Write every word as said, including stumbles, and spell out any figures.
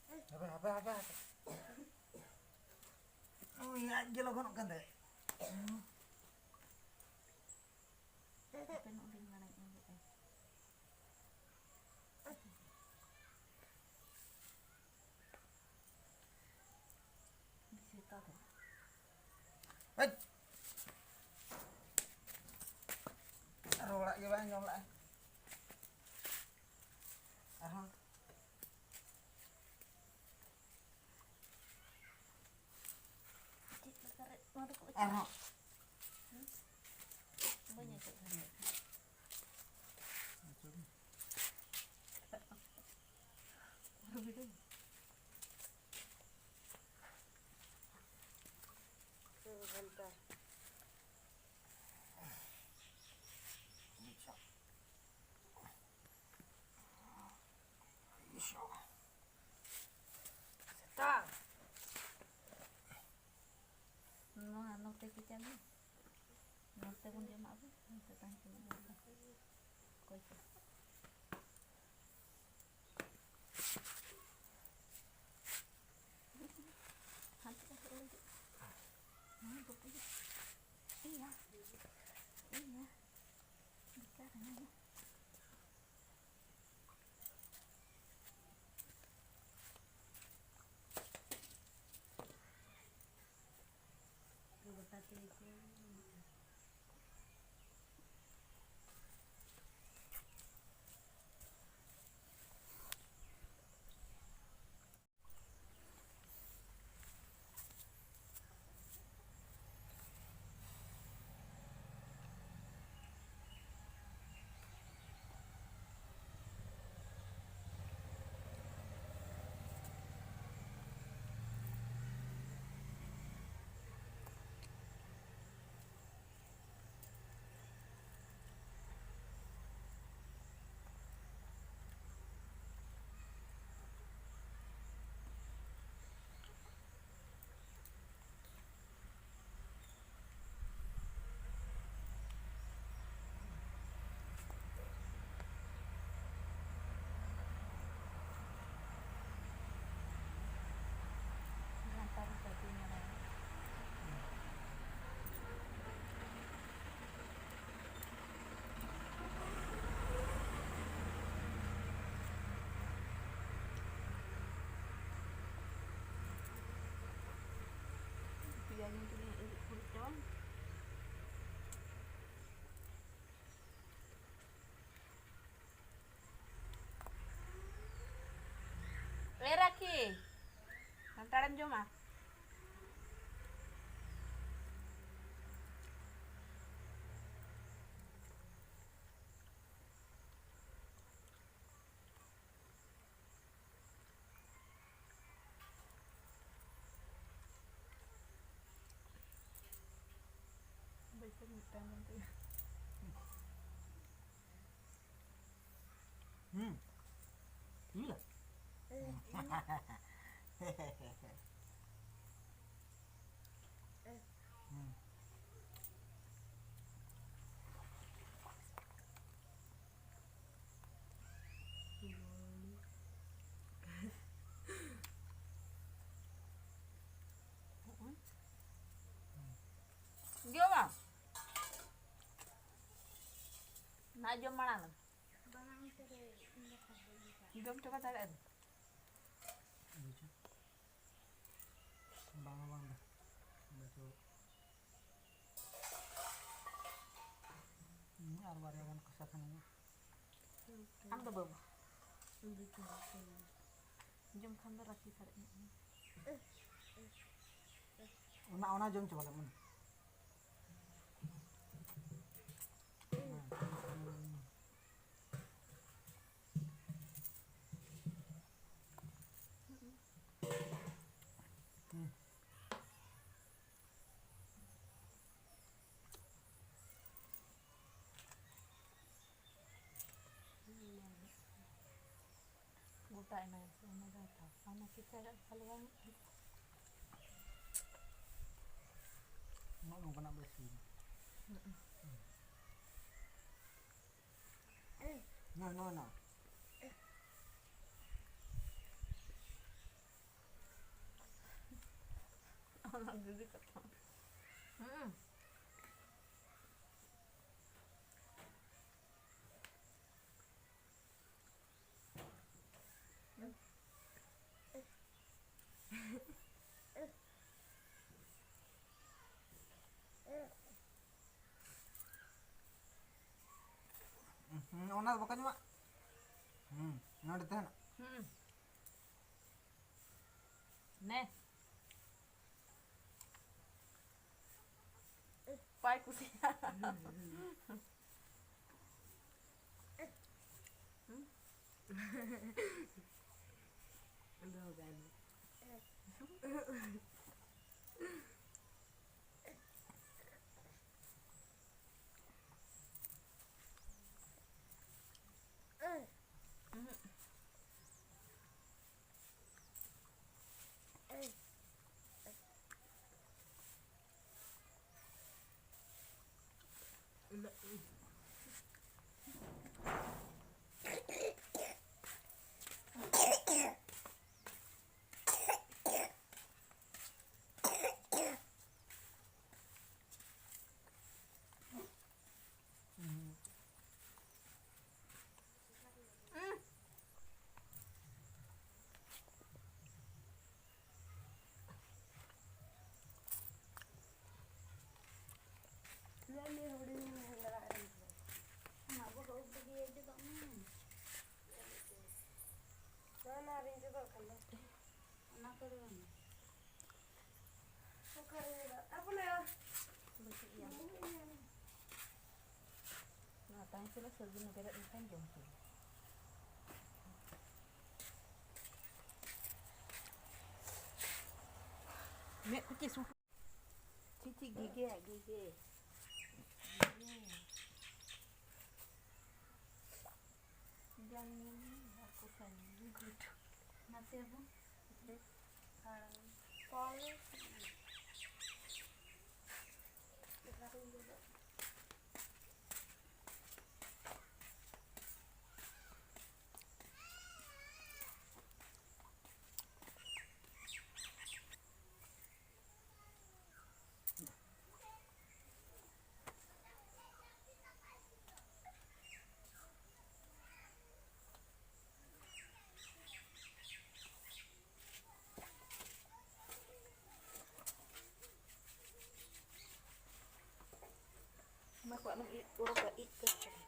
ᱦᱟᱯᱮ, ᱦᱟᱯᱮ, ᱦᱟᱯᱮ, ᱦᱟᱯᱮ᱾ ᱩᱭ, ᱟᱡ ᱜᱮ ᱞᱚᱜᱚᱱᱚᱜ ᱠᱟᱱ ᱛᱟᱭᱟ᱾ ᱦᱟᱯᱮ, ᱱᱚᱜᱼᱚ ᱱᱚᱰᱮᱧ ᱢᱟᱲᱟᱝ ᱮᱢ ᱞᱮᱫᱼᱟ᱾ ᱥᱮᱛᱟ ᱫᱚ᱾ ᱦᱟᱹᱴ! ᱨᱚᱲᱟᱜ ᱜᱮ ᱵᱟᱭ ᱟᱸᱡᱚᱢ ᱞᱮᱫᱼᱟ᱾ ᱟᱨᱦᱚᱸ᱾ ᱪᱮᱫ ᱞᱮᱠᱟᱨᱮ ᱱᱚᱣᱟ ᱫᱚᱠᱚ ᱚᱪᱚᱜᱟ? ᱟᱨᱦᱚᱸ᱾ ᱦᱩᱸ? ᱵᱟᱹᱧ ᱚᱪᱚᱜ ᱫᱟᱲᱮᱭᱟᱜ ᱠᱟᱱᱟ᱾ ᱟᱨᱦᱚᱸ ᱵᱤᱰᱟᱹᱣ᱾ ᱦᱩᱸ, ᱜᱷᱟᱱᱴᱟ᱾ ᱥᱮᱛᱟ᱾ ᱱᱚᱣᱟ ᱱᱚᱛᱮ ᱠᱮᱪᱟ ᱮ ᱨᱟᱠᱷᱤ, ᱠᱟᱱᱴᱷᱟᱲᱮᱢ ᱡᱚᱢᱟ? ᱵᱟᱹᱭᱥᱟᱹᱠᱷ ᱢᱤᱫᱴᱟᱝ ᱜᱟᱱ ᱛᱮᱜᱮ᱾ ᱦᱩᱸ᱾ ᱥᱤᱵᱤᱞᱟ? ᱦᱩᱸ᱾ ᱡᱚᱢᱟ᱾ ᱱᱟ ᱡᱚᱢ ᱢᱟᱲᱟᱝ ᱨᱮ᱾ ᱡᱚᱢ ᱪᱟᱵᱟ ᱫᱟᱲᱮᱭᱟᱜᱼᱟ᱾ ᱵᱩᱡᱷᱟᱹᱣ᱾ ᱵᱟᱝ, ᱵᱟᱝ, ᱵᱟᱝ᱾ ᱵᱩᱡᱷᱟᱹᱣ᱾ ᱦᱩᱸ, ᱟᱨ ᱵᱟᱨᱭᱟ ᱜᱟᱱ ᱠᱚᱥᱟ ᱠᱷᱟᱱ ᱜᱮ᱾ ᱟᱢ ᱫᱚ ᱵᱟᱹᱵᱩ᱾ ᱡᱚᱢ ᱠᱷᱟᱱ ᱫᱚ ᱨᱟᱹᱠᱷᱤ ᱥᱟᱨᱮᱡ ᱧᱚᱜ ᱢᱮ᱾ ᱚᱱᱟ, ᱚᱱᱟ ᱡᱚᱢ ᱪᱟᱵᱟ ᱞᱮᱢ, ᱚᱱᱟ᱾ ᱜᱚᱴᱟ ᱮᱱᱟᱭ ᱥᱮ ᱚᱱᱟ ᱫᱚ ᱦᱟᱛᱟᱣ᱾ ᱚᱱᱟ ᱠᱤᱥᱟᱹᱬᱟᱜ ᱠᱷᱟᱹᱞᱤ ᱵᱟᱝ᱾ ᱱᱚᱜᱼᱚ ᱱᱚᱝᱠᱟᱱᱟᱜ ᱵᱮᱥ ᱦᱩᱭᱩᱜᱼᱟ᱾ ᱦᱩᱸ᱾ ᱱᱚ, ᱱᱚ, ᱱᱚ᱾ ᱚᱱᱟ ᱫᱤᱫᱤ ᱠᱟᱛᱷᱟ᱾ ᱦᱩᱸ᱾ ᱦᱩᱸ, ᱚᱱᱟ ᱫᱚ ᱵᱟᱠᱚ ᱧᱟᱢᱟ᱾ ᱦᱩᱸ, ᱱᱚᱰᱮ ᱛᱟᱦᱮᱱᱟ᱾ ᱦᱩᱸ᱾ ᱱᱮ᱾ ᱵᱟᱭ ᱠᱩᱥᱤᱭᱟᱜᱼᱟ᱾ ᱫᱚᱦᱚ ᱠᱟᱭ ᱢᱮ᱾ ᱚᱱᱟ ᱠᱚᱫᱚ ᱩᱵ ᱜᱮ ᱡᱚᱫᱚᱜ ᱢᱮ᱾ ᱱᱚᱣᱟ, ᱱᱚᱣᱟ ᱨᱤᱧ ᱡᱚᱫᱚᱜ ᱠᱟᱱᱟ᱾ ᱚᱱᱟ ᱠᱚᱫᱚ ᱵᱟᱝ᱾ ᱚᱠᱟᱨᱮ ᱢᱮᱱᱟᱜ ᱛᱟᱵᱚᱱᱟ? ᱵᱟᱹᱪᱩᱜ ᱜᱮᱭᱟ᱾ ᱱᱚᱣᱟ ᱛᱟᱦᱮᱸ ᱠᱟᱱᱟ, ᱥᱟᱹᱨᱫᱤ ᱢᱟ ᱵᱮᱨᱮᱫ ᱞᱮᱱᱠᱷᱟᱱ ᱡᱚᱢ ᱦᱚᱪᱚ᱾ ᱢᱮᱫ ᱠᱚ ᱪᱮᱫ ᱥᱩ-, ᱪᱮᱫ ᱪᱮᱫ ᱜᱮᱜᱮ, ᱜᱮᱜᱮ᱾ ᱡᱟᱝ ᱧᱮᱞ ᱢᱮ, ᱟᱨ ᱠᱚ ᱥᱟᱺᱜᱤᱧ ᱜᱷᱩᱴᱩ᱾ ᱱᱟᱥᱮ ᱟᱵᱚ᱾ ᱟᱨ ᱠᱚᱞ᱾ ᱚᱱᱟ ᱠᱚ ᱟᱞᱚᱢ ᱤᱡ ᱚᱰᱚᱠᱟ, ᱤᱡ ᱠᱟᱜ ᱠᱟᱱᱟ᱾